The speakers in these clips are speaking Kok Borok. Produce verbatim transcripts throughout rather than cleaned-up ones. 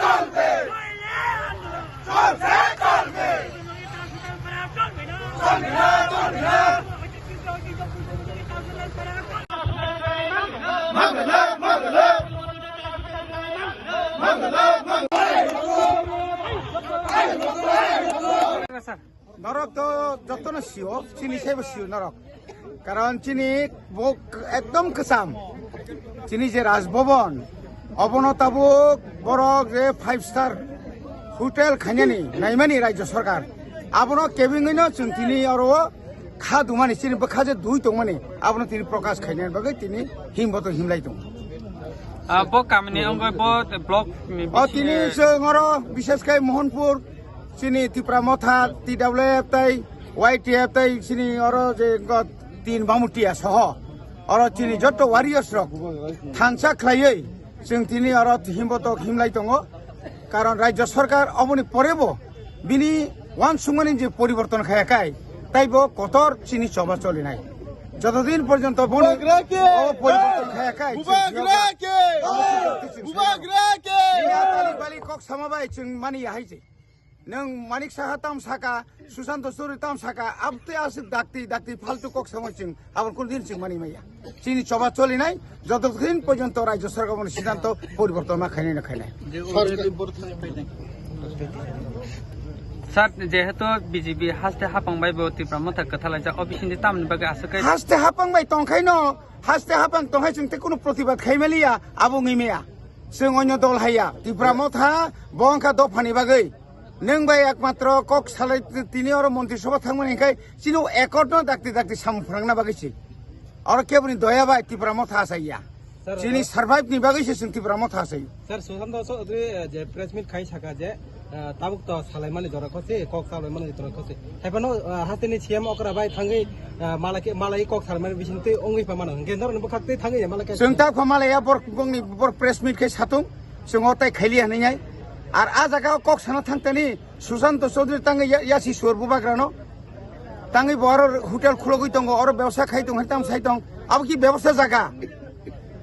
চলবে। চলবে, চলবে। চলবে না, চলবে না। মানবে না, মানবে না। মানবে না, মানবে না। Norok to jotono sio, chini sebo sio norok. Karon chini bo ekdom kwcham. Chini je Raj Bhavan, obono tabuk borok je five star hotel khainani naimani Rajya Sarkar. Abono kebengwino chwng tini oro kha dumani chini bwkha je dui tongmani abono tini prokash khainani bagwi tini himboto himlai tongo. Ah, bo kamini wngwi bo block ni O bisingo tini chwng oro bishesh khai Mohanpur, chini Tipra Motha, T W F tai Y T F tai chini oro je go tin Bamutia soho. Oro chini jotto warriors rok thansa khlaiwi chwng tini oro himboto himlai tongo. Karon Rajya Sarkar oboni porebo bini uansukmani je poriborton khaya khai, taibo kotor chini choba cholinai. Jotodin porjonto boni Bubagra ke! O poriborton khaya khai, Bubagra ke! Bubagra ke! Bali kok sama bai chwng mani ya hai je. Nwng Manik Saha tam saka, Susanto Chowdhury tam saka, abte aswk dakti dakti faltu kok sama chwng abon kun din chwng mani maya. Chini choba cholinai, jotodin porjonto Rajya Sarkar boni siddhanto poriborton ma khainai na khainai. Sir, jehetu B J P haste hapang bai bo Tipra Motha kwthalaijak, o bisingni tamni bagwi aswk khe Haste hapang bai tongkhaino, haste hapang tongkhai chwng tei kunu protibad khaimaliya, abo wngwi maya. Chwng onyo dol haiya, Tipra Motha bo wngkha dophani bagwi. Nwng bai ekmatro kok salai tini oro Montri Sabha thangmani hwnkhe chini accord no dakti dakti samung phrangna bagwi se. Oro keboni doya bai Tipra Motha asaiya. Sir, Chini survive ni bagwi se chwng Tipra Motha asai. Sir, Sushanta Chowdhury, eh, je press meet khai saka je, eh, tabuk to salaimani jora khose, kok salaimani jora khose. Haiphano, eh, hasteni C M okra bai thangwi, eh, malai khe, malai kok salaimani bising twi ongwi pha mano. Hwnkhe norokni bwkhak twi thangwi malai khe. Chwng ta kho malai ya bor bongni bor press meet khai satung, chwng o tai khaili hanai nai. Ar a jaga o kok sana thang tani Sushanta Chowdhury tangwi ya, yasi sur bubagrano. Tangwi bo oro hotel khulogwi tongo, oro bebsa khai tong, hai tam sai tong. Abo ki bebsa jaga?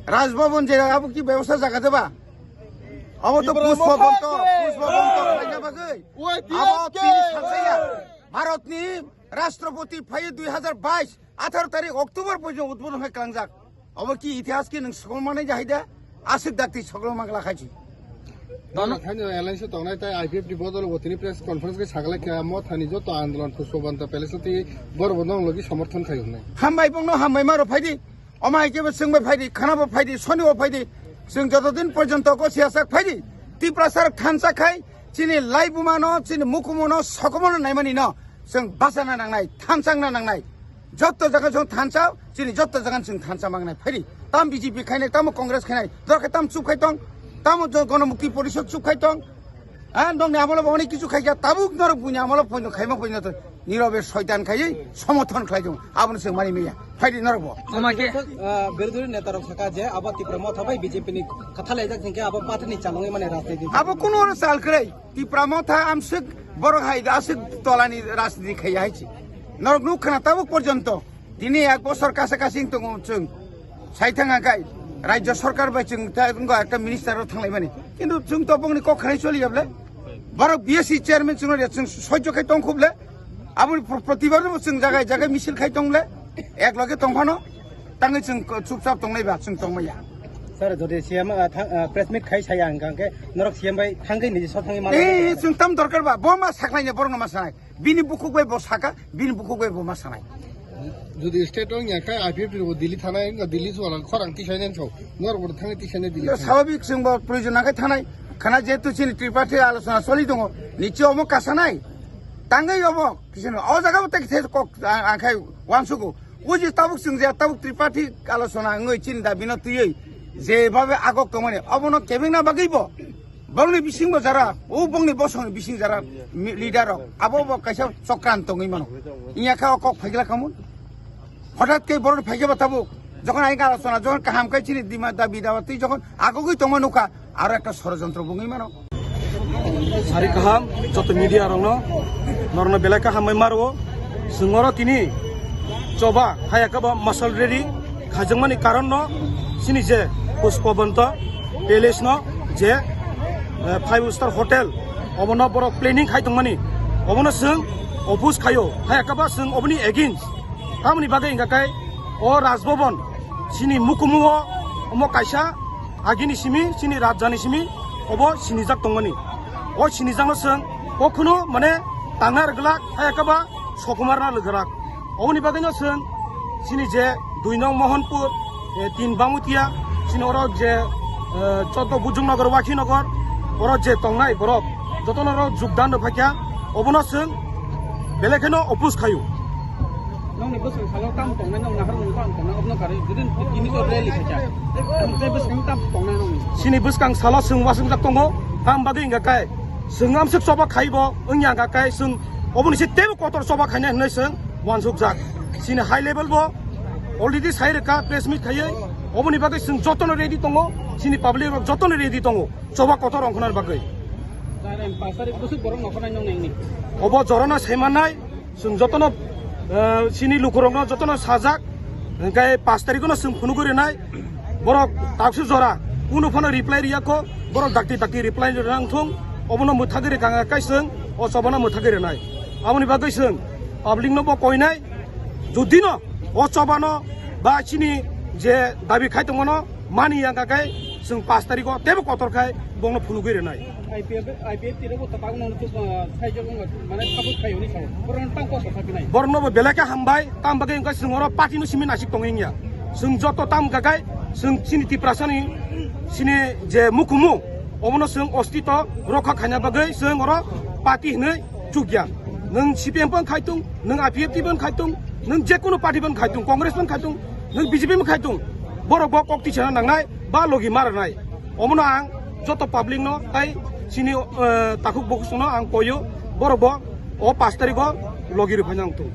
Raj Bhavan je abo ki bebsa jaga de ba? Abo to Tipra Pushpa Motha Bonto, ke! Pushpa Bonto khlaina bagwi. Abo T V ke! Tini sajaya. Bharatni Rashtrapati phaiwi dui hazar bais, atharo tarik October poijo udbodhon hai klangjak. Obo ki itihas ki nwng sokol manai jahai da? Aswk dakti sokol mangla khai chi. Dono thani alliance tongnai tai I P F T bodol bo tini press conference ke sagla kya mo thani joto andolon Pushpa Bonto palace ti bor bo nong logi somorthon khai hwnai. Hambai bongno hambai maro phaidi. Oma hai kebo chwng bai phaidi, khana bo phaidi, soni bo phaidi. Chwng joto din porjonto ko siyasak phaidi. Tiprasa rok thansa khai chini laibuma no, chini mukumu no, sokomo no naimani no. Chwng bachana nangnai, thansa wngna nangnai. Jotto jaga chwng thansa, chini jotto jaga chwng thansa mangnai. Phaidi, tam B J P khainai, tamo Congress khainai, dorkhe tam chup khai tong, tamo jo-, Gonomukti Porishod chup khai tong. Ha, nokni amolo bo onek kichu khaikha, tabuk norok buini amolo poino khaima poino to. Nirobe soitan khaiwi somothon khlai tongo. Abono chwng mani manya. Phaidi norokbo. Ama khe, ah, birodhi netarok sakha je abo Tipra Motha bai B J P ni kwthalaijak hwnkhe abo party ni chalongwi mani rajniti. Abo kuno oro chal kwrwi. Tipra Motha amswk borok hai da aswk tolani rajniti khaiya hai chi. Norok nuk khna tabuk porjonto. Tini ek bosor kasa kasing tongo chwng. Sai thang angkai. Rajya sarkar bai chwng ta wngkha ekta minister rok thanglaimani. Kintu chwng to bongni kok khanai choli ya ble. Borok B S C chairman chwng ya chwng soijo khai tong khuble. Aboni pro-, protibar no chwng jagai jagai misil khai tong le. Ek loge tong phano. Tangwi chwng ko-, chupchap tongnai ba chwng tongmaya. Sir, jodi C M, ah, thang, ah, press meet khai saya hwnkha hwnkhe norok C M bai thangwi niji so thangwi ma. Eh, chwng tam dorkar ba. Bo ma sakhlai ne borok no ma sanai. Bini bukhuk bai bo saka, bini bukhuk bai bo ma sanai. Jodi state wng ya khe I P F T bo Delhi thanai, wngkha Delhi suala khorang tisai nai so, norok bo thangwi tisai nai Delhi thanai. Swababik chwng bo proyojon nangkhe thanai, khana jehetu chini tripartite alochona choli tongo, niche omo kasanai, tangwi omo, kisano o jaga bo tei kok ang, ang khai uansugo, o je tabuk chwng je tabuk tripartite alochona wngwi chini dabi no twiwi, je bhabe agok tongmani, obono kebengna bagwi bo, Borokni bisingo jara, o bongni bosongni bising jara mi-, leader rok, abo bo kaisa chokran tongwi mano. Iya kha o kok phaigla kamu. Hothat khe borok phaigya ba tabuk. Jokhon ai gala sona, jokhon kaham khai chini dima dabi dawa twi jokhon agogwi tongma nukha, aro ekta sorojontro bungwi mano. Sari kaham, joto media rokno, norokno belai kaham bai maro. Chwng oro tini choba haya khe bo masal ready. Khajwngmani karon no chini je Pushpabanta Palace no je, eh, five star hotel obono borok planning khai tongmani obono chwng oppose khaio, hai khe ba chwng oboni against. Tamoni bagwi hwnkha khe o Raj Bhavan chini mukumu o omo kaisa agini simi chini rajani simi obo sinijak tongmani. O sinijakno chwng kokhuno mane tangna rwglak, hai khe ba sokumarna rwglak. Oboni bagwino chwng chini je dui nong Mohanpur, eh, tin Bangutiya, chini oro je, eh, choddo Bujung Nagar, Wakhi Nagar, oro je tongnai borok jotono oro jogdan rw phaikha, obono chwng belai kheno oppose khaio. Nokni bwswng salo tamo tongnai, nok nahar mung tamo tongnai, obono karwi gudin tini to rally khacha. Tei bwswng tamo tongnai nokni. Chini bwskang salo chwng uansukjak tongo, tam bagwi hwnkha khe chwng amswk choba khaibo wngya hwnkha khe chwng oboni se teibo kotor choba khainai hwnwi chwng uansukjak. Chini high level bo already sai rwkha press meet khaiwi. Oboni bagwi chwng jotono ready tongo, chini public rok jotono ready tongo choba kotor ongkhorna bagwi. Jare pash tarik bwswk borok nokho nai nong nai ni. Obo jorano saimanai, chwng jotono, eh, chini lukurokno jotono sajak, hwnkhe pash tarikno chwng phunugwi rwnai. Borok taksu jora, kunu phano reply riyakho, borok dakti dakti reply rwna wngthung, obono mwthagwi rwkha khe chwng o chobano mwthagwi rwnai. Aboni bagwi chwng public no bo koinai, judino o chobano ba chini je dabi khai tongmano mani ya hwnkha khe chwng pash tarikho teibo kotor khai bongno phunugwi rwnai. I P F, I P F T rok bo tabuk no, ah, sai jor wngma, mane, support khai hwnwi sao. Borok no tang kok sa khe nai. Borok no bo belai khe hambai, tam bagwi wngkha chwng oro party no simi nasik tongwi wngya. Chwng joto tam gagai, chwng chini Tiprasani, chini je mukumu, obono chwng ostito rokha khaina bagwi chwng oro party hwnwi chukya. Nwng C P M phan khai tung, nwng I P F T phan khai tung, nwng je kunu party phan khai tung, Congress phan khai tung, nwng B J P phan khai tung, borok bo kok tisana nangnai ba logi ma rwnai. Omono ang joto public no tai chini, eh, takhuk bukhuk no ang koyo, borok bo o pash tarikho logi rwphai nang tung.